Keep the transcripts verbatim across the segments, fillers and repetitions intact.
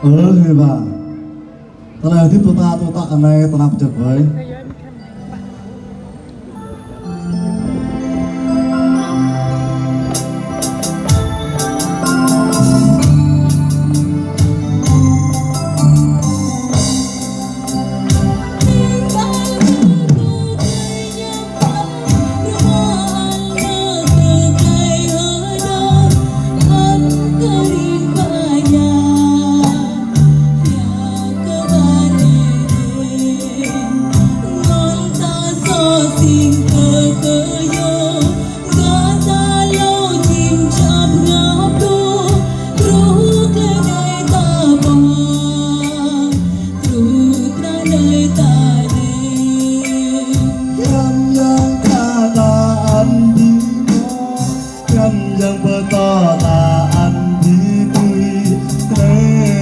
Ơ, hơi ba. Tơlơi hơdip tơ̆ ta, tơ̆ ta anai tơnap pơčơk hơi. Khăn yang pơtô ta ăn bi tui, tơlơi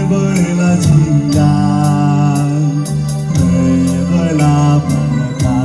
ƀơi la jing yang, tơlơi ƀơi la pơkă.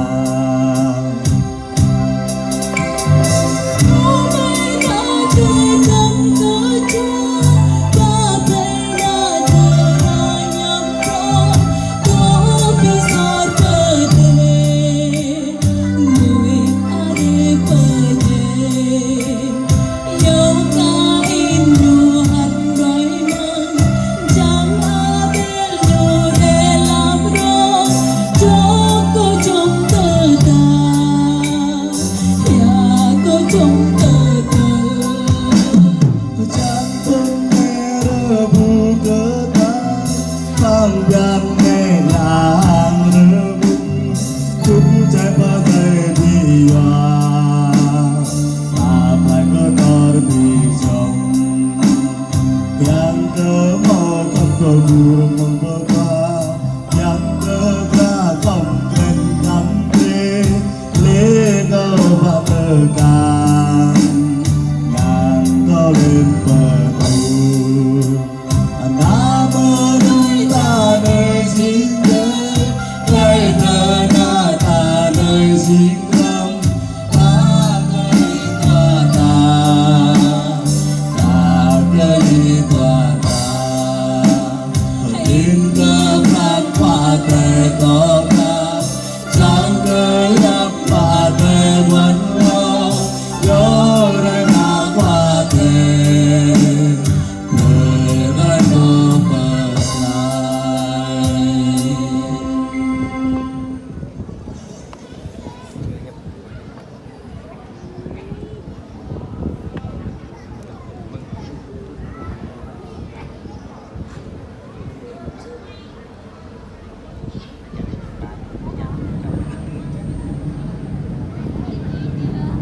Yang kơ mâo khŏm kơ gur mơ̆ng pơkă, yang kơ gra khŏm kren kăn kre, lĕ kơ pă tơkă, yang kơ lĕ pơtŭ. Ană mơnuih ta anai jing dêh, tơlơi tơnap ta anai jing hrăm, ta kơ ih dua ta, ta kơ ih dua ta. Hơdip kơ pran Khua Adai kơ ta, čang kơ lăp Khua Adai mơ̆n ôh, yua rai ană Khua Adai.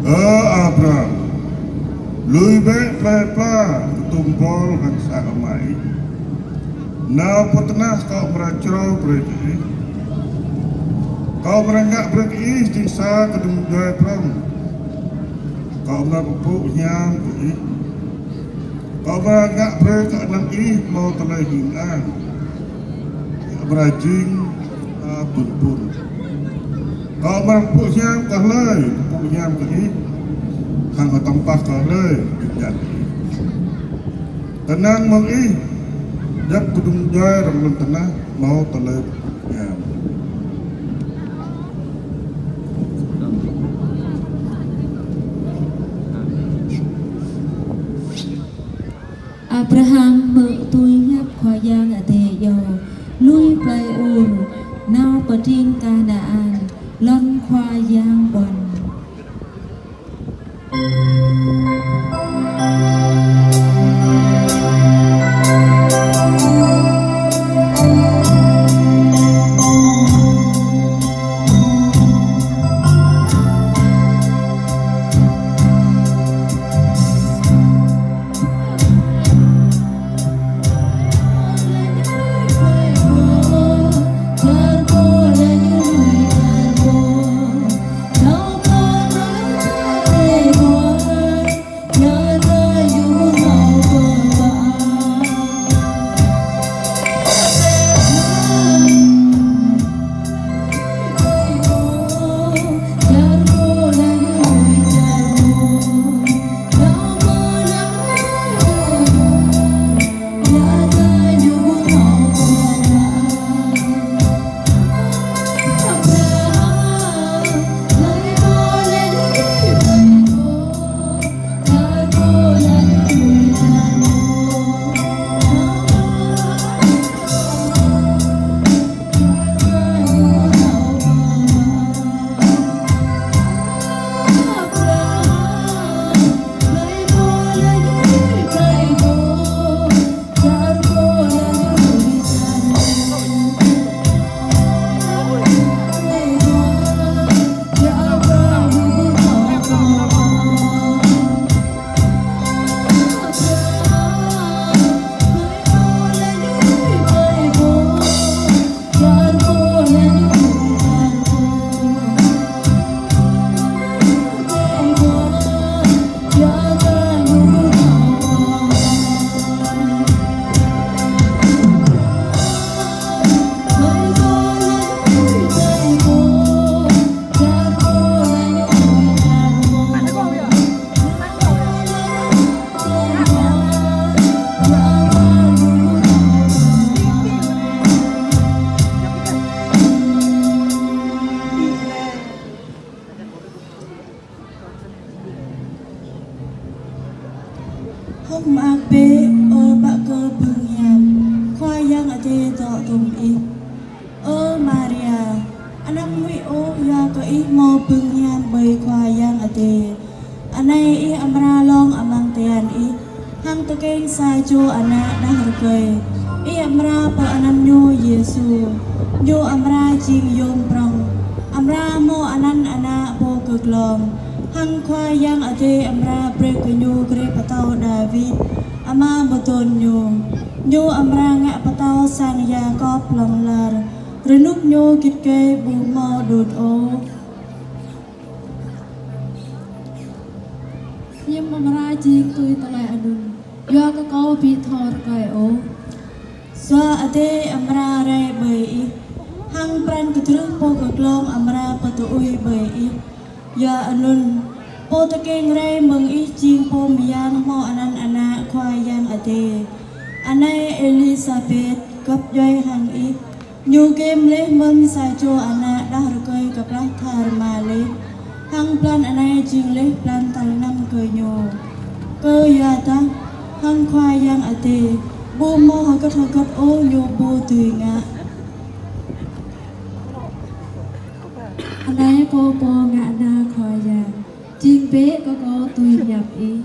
Ơ Abraham, lui bĕ plơi pla, kơtum pôl hăng sang ama ih. Nao pơ tơnah kâo amra črâo brơi kơ ih. Kâo amra ngă brơi kơ ih jing sa kơđung djuai prŏng. Kâo amra pơpŭ hiam kơ ih. Kâo amra ngă brơi kơ anăn ih hmâo tơlơi hing ang. Amra jing, a, bun bun. Kâo amra pơpŭ hiam kơ hlơi, pơpŭ hiam kơ ih, hăng hơtŏm pah kơ hlơi, jing jăn ih. Kơnang mơ̆ng ih, djŏp kơđung djuai rŏng lŏn tơnah hmâo tơlơi pơpŭ hiam. Abraham hmư̆ tui hiăp Khua Yang Adai iâu, lui plơi Ur, nao pơ tring Kanaan, lŏn Khua Yang ƀuăn. đah rơkơi. Ih amra pơanăn ñu Yêsu. Ñu amra jing yôm prŏng, amra hmâo anăn ană pô kơ glông. Hăng Khua Yang Adai amra brơi kơ ñu grê pơtao Dawid, ama mơdôn ñu. Ñu amra ngă pơtao sang Yakôb hlŏng lar, rơnŭk ñu git gai ƀu hmâo đut ôh. Hiư̆m amra jing tui tơlơi anŭn, yua kơ kâo ƀu thâo rơkơi ôh? Yua Adai amra rai ƀơi ih, hăng pran kơtrưh pô kơ glông amra pơtơui ƀơi ih. Yua anŭn, pô tơkeng rai mơ̆ng ih jing pô mơyang hmâo anăn ană Khua Yang Adai. Anai Êlisabet gŏp djuai hăng ih, ñu gem laih mơ̆n sa čô ană đah rơkơi kơplah tha rơma laih, hăng blan anai jing laih blan tal năm kơ ñu. Kơyua dah hăng Khua Yang Adai, ƀu hmâo hơgĕt hơgĕt ôh ñu ƀu dưi ngă. Anai kâo pô ngă na Khua Yang, jing bĕ kơ kâo tui hiăp ih.